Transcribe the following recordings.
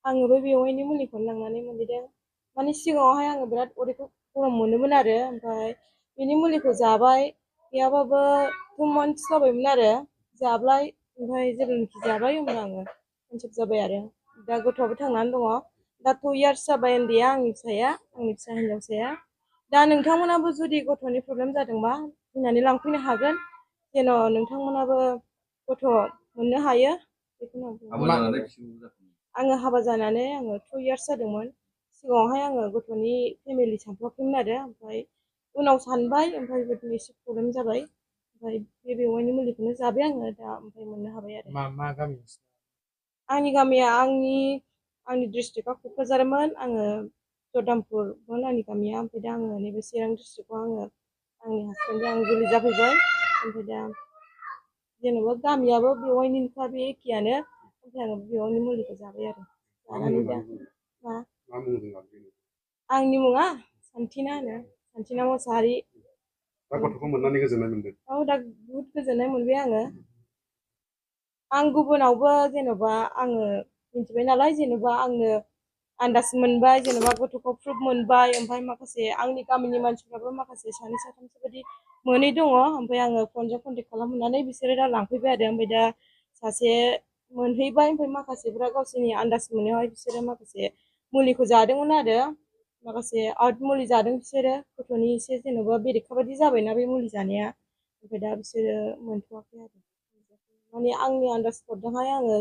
आङो बे बेवाइनि मुलिखौनो लांनानै मोनहैदों। माने सिगाङावहाय आङो बिराद उदैखौ गरम मोनोमोन आरो ओमफ्राय बिनि मुलिखौ जाबाय गैयाबाबो 2 months जाबायमोन आरो जाबाय ओमफ्राय जेब्लानाखि जाबाय होमब्ला आङो कनसेप्ट जाबाय आरो दा गथ'आबो थांनानै दङ। दा 2 years जाबाय उन्दैया आंनि फिसा हिनजावसाया। दा नोंथांमोनाबो जुदि गथ'नि प्रब्लेम जादोंबा फैनानै लांफैनो हागोन जेन' नोंथांमोनाबो गथ' मोननो हायो बेखौनो आङो हाबा जानानै आङो 2 years जादोंमोन। सिगाङावहाय आङो गथ'नि फेमिलि सानथ'वाखैमोन आरो ओमफ्राय उनाव सानबाय ओमफ्राय बिदिनो एसे प्रब्लेम जाबाय ओमफ्राय बे बेवाइनि मुलिखौनो जाबाय आङो दा ओमफ्राय मोननो हाबाय आरो। मा गामि? आंनि गामिया आंनि डिस्ट्रिक्टआ क'क्राझारमोन। आङो जरदामपुरमोन आंनि गामिया। ओमफ्राय दा आङो नैबे चिरां डिस्ट्रिक्टआव आंनि हासबेन्डजों आं जुलि जाफैबाय। ओमफ्राय दा जेनेबा गामियाबो बेवाइनिनोखा बे एखेयानो। ओमफ्राय आङो बेवाइनि मुलिखौ जाबाय आरो जानानै दा आंनि मुङा सान्थिना होनो सान्थिना मोसाहारि। दा गथ'खौ मोननानै गोजोननाय मोनदों? औ दा बुहुद गोजोननाय मोनबाय आङो। आं गुबुनावबो जेन'बा आङो मिथिबाय नालाय जेन'बा आंनो आन्दाज मोनबाय जेन'बा गथ'खौ प्रुफ मोनबाय ओमफ्राय माखासे आंनि गामिनि मानसिफ्राबो माखासे 2 साथामसो बायदि मोनै दङ। ओमफ्राय आङो फनजों कन्टेक्ट खालामहरनानै बिसोरो दा लांफैबाय आरो ओमफ्राय दा सासे मोनहैबाय ओमफ्राय माखासेफ्रा गावसोरनि आन्दाज मोननायावहाय बिसोरो माखासे मुलिखौ जादोंमोन आरो माखासे आउट मुलि जादों बिसोरो गथ'नि एसे जेन'बा बेरेखा बायदि जाबायना बे मुलि जानाया ओमफ्राय दा बिसोरो मोनथ'वाखै आरो माने आंनि आन्दाजफोरजोंहाय आङो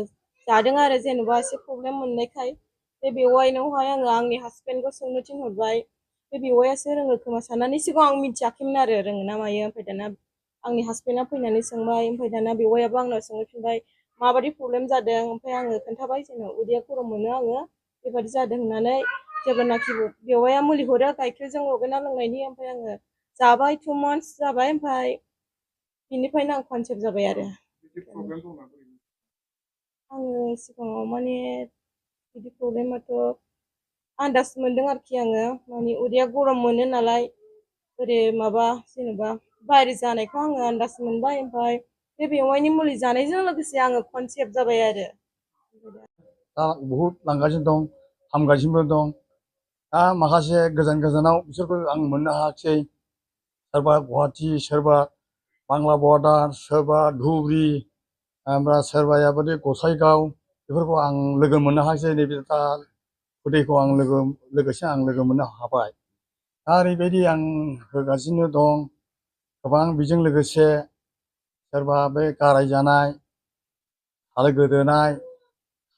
जादों आरो जेन'बा एसे प्रब्लेम मोननायखाय बे बेवाइनावहाय आङो आंनि हासबेन्डखौ सोंनो थिनहरबाय। बे बेवाइयासो रोङो खोमा साननानै सिगाङाव आं मिथियाखैमोन आरो रोङो ना मायो। ओमफ्राय दाना आंनि हासबेन्डआ फैनानै सोंबाय ओमफ्राय दाना बेवाइयाबो आंनाव सोंहैफिनबाय माबायदि प्रब्लेम जादों। ओमफ्राय आङो खोन्थाबाय जेन' उदैया गरम मोनो आङो बेबायदि जादों होननानै। जेब्लानाखि बेवाइया मुलि हरो गाइखेरजों लगायना लोंनायनि ओमफ्राय आङो जाबाय 2 months जाबाय ओमफ्राय बिनिफ्रायनो आं कनसेप्ट जाबाय आरो। आङो सिगाङाव माने बिदि प्रब्लेमाथ' आन्दाज मोनदों आरोखि आङो माने उदैया गरम मोनो नालाय ओरै माबा जेनेबा बायरि जानायखौ आङो आन्दाज मोनबाय। ओमफ्राय बे बेवाइनि मुलि जानायजों लोगोसे आङो कनसेप्ट जाबाय आरो। दा बहुद लांगासिनो दं हामगासिनोबो दं। दा माखासे गोजान गोजानाव बिसोरखौ आं मोननो हायाखिसै। सोरबा गुवाहाटि सोरबा बांला बर्डार सोरबा धुबुरि ओमफ्राय सोरबाया बायदि गसाइगाव बेफोरखौ आं लोगो मोननो हायाखिसै। नैबे दा हुदैखौ आं लोगोसे आं लोगो मोननो हाबाय। दा ओरैबायदि आं होगासिनो दं गोबां बेजों लोगोसे सोरबा बे गाराय जानाय हालो गोदोनाय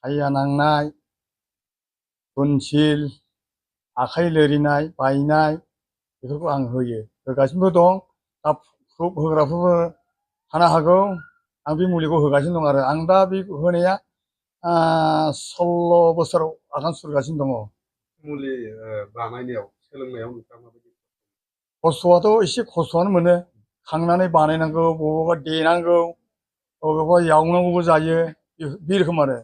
हायया नांनाय टन्सिल आखाइ लोरिनाय बायनाय बेफोरखौ आं होगासिनोबो दं। दा प्रुफ होग्राफोरबो थानो हागौ। आं बे मुलिखौ होगासिनो दं आरो आं दा बे होनाया 16 बोसोराव आगान सुरगासिनो दङ। मुलि बानायनायाव सोलोंनायाव नोंथाङा माबायदि? खस्थ'आथ' एसे खस्थ'आनो मोनो। खांनानै बानायनांगौ बबेबा देनांगौ बबेबा एवनांगौबो जायो बे रोखोम आरो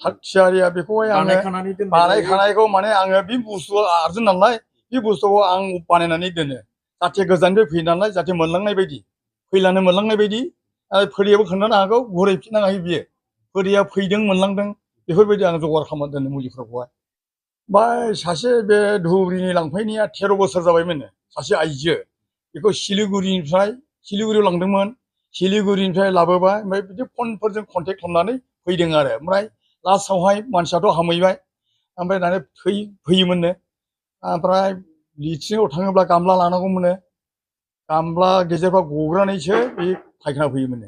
थाग थियारिया बेखौहाय आङो बानायखानायखौ माने आङो बे बुस्थुआ आरजों नालाय बे बुस्थुखौ आं बानायनानै दोनो जाहाथे गोजाननिफ्राय फैयो नालाय जाहाथे मोनलांनाय बायदि फैलानो मोनलांनाय बायदि। फोरियाबो खोन्थानो हागौ घुरायफिननो हायो बियो फोरिया फैदों मोनलांदों बेफोरबायदि आं जगार खालामना दोनो मुलिफोरखौहाय। बा सासे बे धुबुरिनि लांफैनाया 13 बोसोर जाबायमोन सासे आइजो। बेखौ सिलिगुरियाव लांदोंमोन। सिलिगुरिनिफ्राय लाबोबाय ओमफ्राय बिदि फनफोरजों कन्टेक्ट खालामनानै फैदों आरो ओमफ्राय लास्टआवहाय मानसियाथ' हामहैबाय ओमफ्राय दाना फैयोमोननो। ओमफ्राय लेट्रिनाव थाङोब्ला गामला लानांगौमोननो। गामला गेजेरबा गग्रानैसो बे फायखाना फैयोमोननो।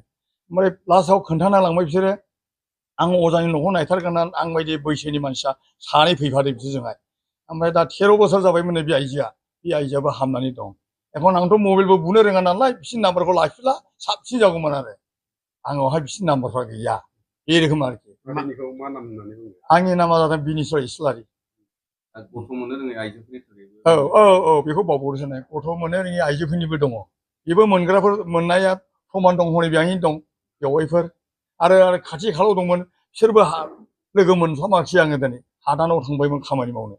ओमफ्राय लास्टआव खोन्थाना लांबाय बिसोरो आं अजानि न'खौ नायथारगोन आं बायदि बैसोनि मानसिया सानै फैफादों बिसोरजोंहाय। ओमफ्राय दा 13 बोसोर जाबायमोननो बे आइजोआबो हामनानै दं। এখন आंथ' मबाइलबो बुनो रोङा नालाय बिसिनि नाम्बारखौ लाखिब्ला साबसिन जागौमोन आरो आंनावहाय बिसिनि नाम्बारफ्रा गैया बे रोखोम आरोखि। आंनि नामा जादों बिनेस्वर इस्लारि। गथ' मोननो रोङै आइजोफोरनि थाखाय औ बेखौ बावबावदोंसो गथ' मोननो रोङै आइजोफोरनिबो दङ। बेबो मोननाया प्रमान दं हनै बेहायनो दं बेवाइफोर आरो खाथि खालायाव दंमोन बिसोरबो लोगो मोनफ्लामाखिसै आङो दिनै हादानाव थांबायमोन खामानि मावनो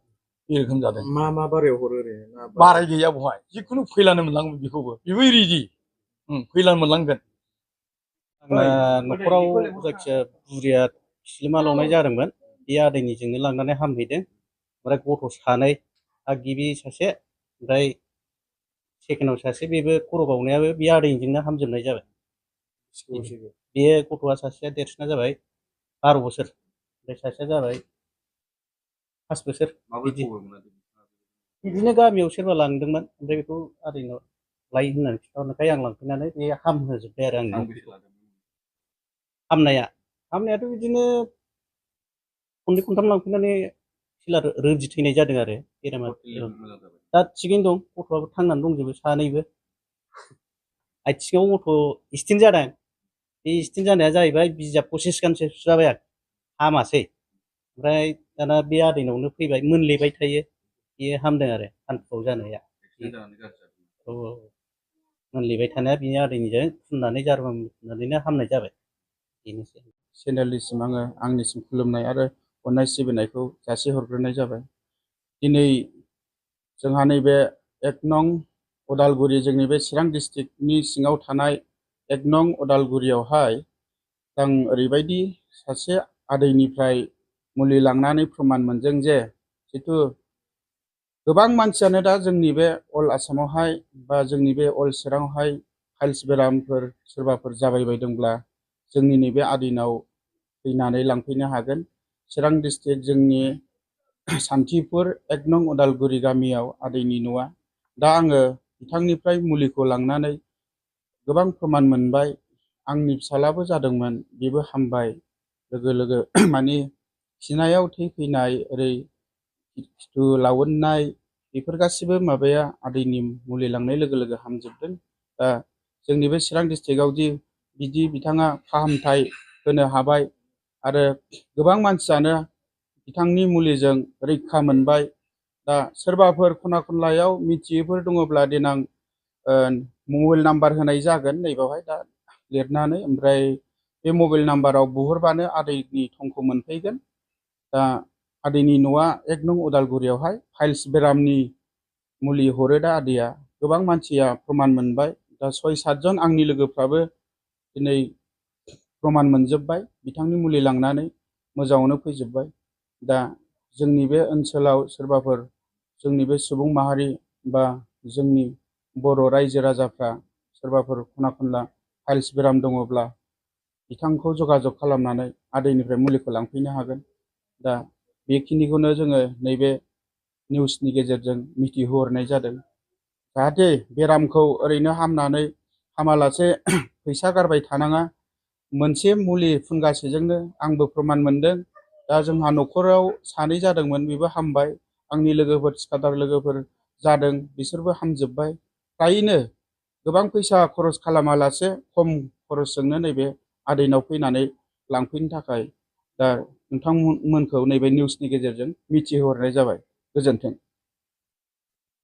बे रोखोम जादों। मा बारायाव हरो ओरैनो? बाराय गैया बहाय जिखुनु फैलानो मोनलांगोन बेखौबो बेबो रेडि फैलानो मोनलांगोन। आंना न'खराव जायखिया बुरिया खिलुमा लावनाय जादोंमोन बे आदैनिजोंनो लांनानै हामहैदों। ओमफ्राय गथ' सानै, गिबि सासे ओमफ्राय सेकेन्डआव सासे, बेबो खर' बावनायाबो बे आदैनिजोंनो हामजोबनाय जाबाय। बे गथ'आ सासेया देरसिना जाबाय 12 बोसोर, ओमफ्राय सासेया जाबाय 5 बोसोर। बिदिनो गामियाव सोरबा लांदोंमोन, ओमफ्राय बेखौ आदैनाव लाय होननानै खिन्थाहरनायखाय आं लांफैनानै बे हामहोजोब्बाय आरो आंनि हामनायाथ' बिदिनो खननै खनथाम लांफैनानै रोजि थैनाय जादों आरो बेरामा। दा थिगैनो दं, गथ'आबो थांनानै दंजोबो सानैबो। आथिङाव गथ' स्टेन्ट जादों। बे स्टेन्ट जानाया जाहैबाय बिजाबखौ सिगांसो सुजाबाय आं, हामासै। ओमफ्राय दाना बे आदैनावनो फैबाय, मोनलेबाय थायो, बेयो हामदों आरो हान्थुआव जानाया। औ मोनलेबाय थानाया बिनि आदैनिजों फुननानै जारुवा फुननानैनो हामनाय जाबाय। बेनोसै। चेनेलनिसिम आङो आंनिसिम खुलुमनाय आरो अननाय सिबिनायखौ जासिहरग्रोनाय जाबाय। दिनै जोंहा नैबे 1 नं उदालगुरि, जोंनि बे चिरां डिस्ट्रिक्टनि सिङाव थानाय 1 नं उदालगुरियावहाय आं ओरैबायदि सासे आदैनिफ्राय मुलि लांनानै प्रमान मोनदों जे जिथु गोबां मानसियानो दा जोंनि बे अल आसामावहाय बा जोंनि बे अल चिराङावहाय फाइल्स बेरामफोर सोरबाफोर जाबाय बायदोंब्ला जोंनि नैबे आदैनाव फैनानै लांफैनो हागोन। चिरां डिस्ट्रिक्ट जोंनि सान्थिपुर 1 नं उदालगुरि गामियाव आदैनि न'आ। दा आङो बिथांनिफ्राय मुलिखौ लांनानै गोबां प्रमान मोनबाय। आंनि फिसालाबो जादोंमोन, बेबो हामबाय। लोगो लोगो माने खिनायाव थै फैनाय, ओरै खिथु लावोननाय, बेफोर गासिबो माबाया आदैनि मुलि लांनाय लोगो लोगो हामजोबदों। दा जोंनि बे चिरां डिस्ट्रिक्टआव बिदि बिथाङा फाहामथाय होनो हाबाय आरो गोबां मानसियानो बिथांनि मुलिजों रैखा मोनबाय। दा सोरबाफोर खना खनलायाव मिथियैफोर दङब्ला देनां मबाइल नाम्बार होनाय जागोन नैबावहाय दा लिरनानै, ओमफ्राय बे मबाइल नाम्बाराव बुहरबानो आदैनि थंखौ मोनफैगोन। दा आदैनि न'आ 1 नं उदालगुरियावहाय फाइल्स बेरामनि मुलि हरो दा आदैया। गोबां मानसिया प्रमान मोनबाय। दा 6-7 जन आंनि लोगोफ्राबो दिनै प्रमान मोनजोब्बाय, बिथांनि मुलि लांनानै मोजाङावनो फैजोब्बाय। दा जोंनि बे ओनसोलाव सोरबाफोर जोंनि बे सुबुं माहारि बा जोंनि बर' रायजो राजाफ्रा सोरबाफोर खना खनला फाइल्स बेराम दङब्ला बिथांखौ जगाजग खालामनानै आदैनिफ्राय मुलिखौ लांफैनो हागोन। दा बेखिनिखौनो जोङो नैबे निउसनि गेजेरजों मिथिहोहरनाय जादों। जाहाथे बेरामखौ ओरैनो हामालासे फैसा गारबाय थानाङा। मोनसे मुलि फुनगासेजोंनो आंबो प्रमान मोनदों। दा जोंहा न'खराव सानै जादोंमोन, बेबो हामबाय। आंनि लोगोफोर थिखादार लोगोफोर जादों, बिसोरबो हामजोब्बाय। फ्रायनो गोबां फैसा खरस खालामालासे खम खरसजोंनो नैबे आदैनाव फैनानै लांफैनो थाखाय दा नोंथांमोनखौ नैबे निउसनि गेजेरजों मिथिहोहरनाय जाबाय। गोजोन्थों।